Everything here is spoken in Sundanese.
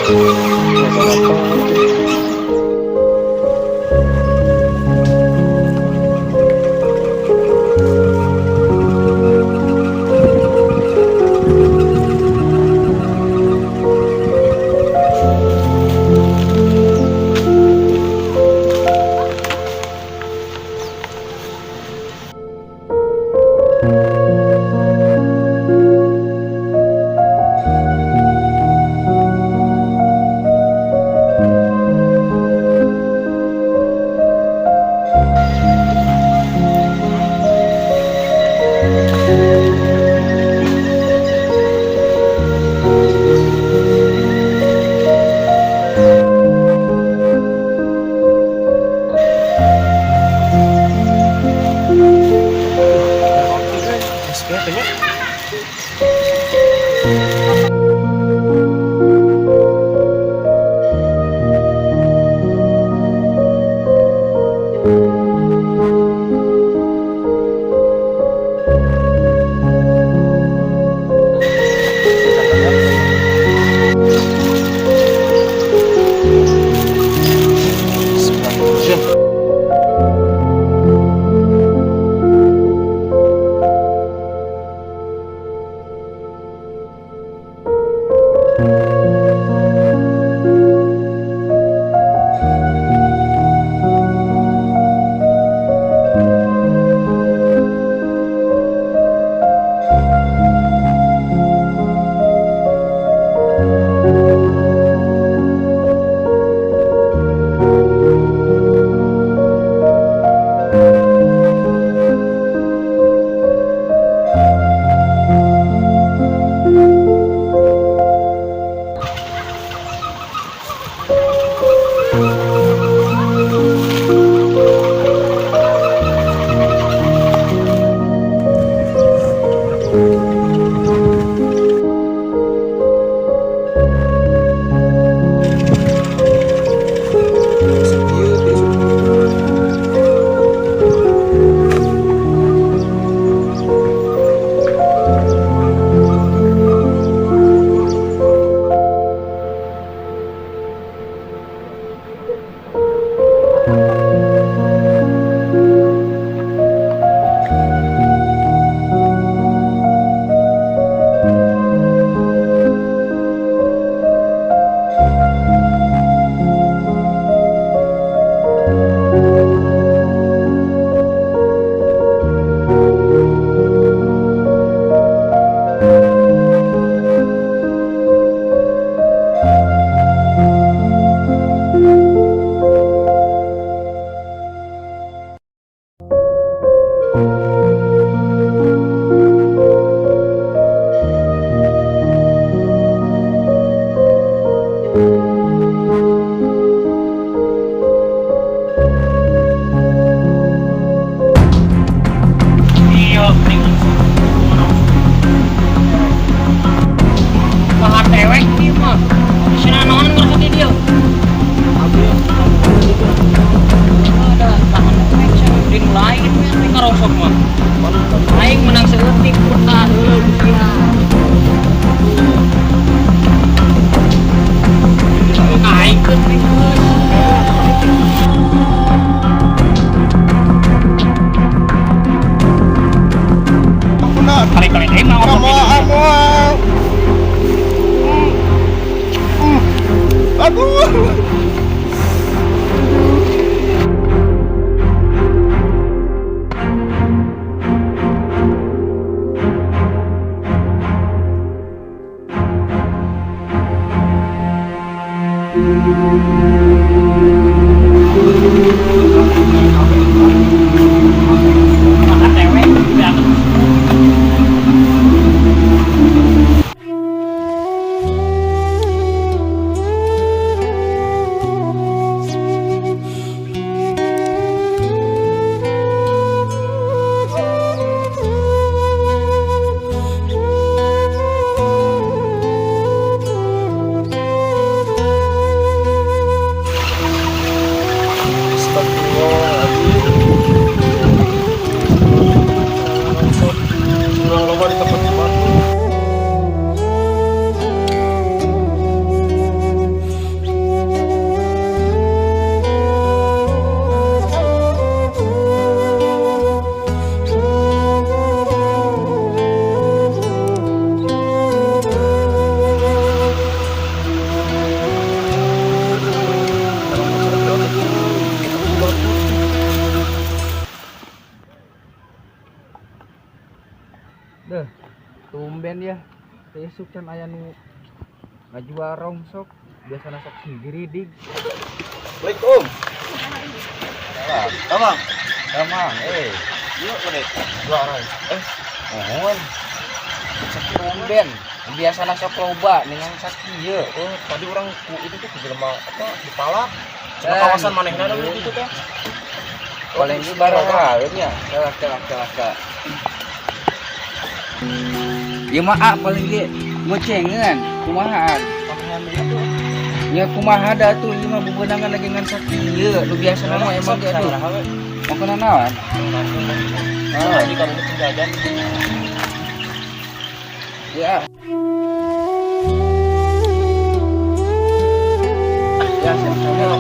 Apa itu? Kayaknya. Astagfirullahaladzim. Iya, mending Wah, dewek ieu mah. Sina naon ngerti di dieu. Ada tahan dewek cenah di nu lain we atuh karosok mah. Aing menang saeutik purta heuh sia. Ka aing keun geus. Kali-kali deui mah ngomong di dieu. Aduh. Makan dewek berantem. Astagfirullahaladzim. Can aya nu ngajual rongsok, biasana sok sigiridig. Assalamualaikum. Tamang. Tamang, eh. Yuk, bade. Dua orang. Eh, Mohon. Tumben, biasana sok loba dengan sakieu. Oh, tadi urang ku itu tuh jelema apa dipalak. Cenah kawasan manehna da gitu teh. Paling ge barang nya. Kelak kelak kelak kelak. Ieu mah ah paling ge gocengan, kumaha? Ya kumaha da tuh ieu mah bebenangan lagi ngan sakieu. Nu biasana mah emang ge atuh. Makanan naon? Ah, tadi kalau itu jajan. Ya. Ya, sama-sama.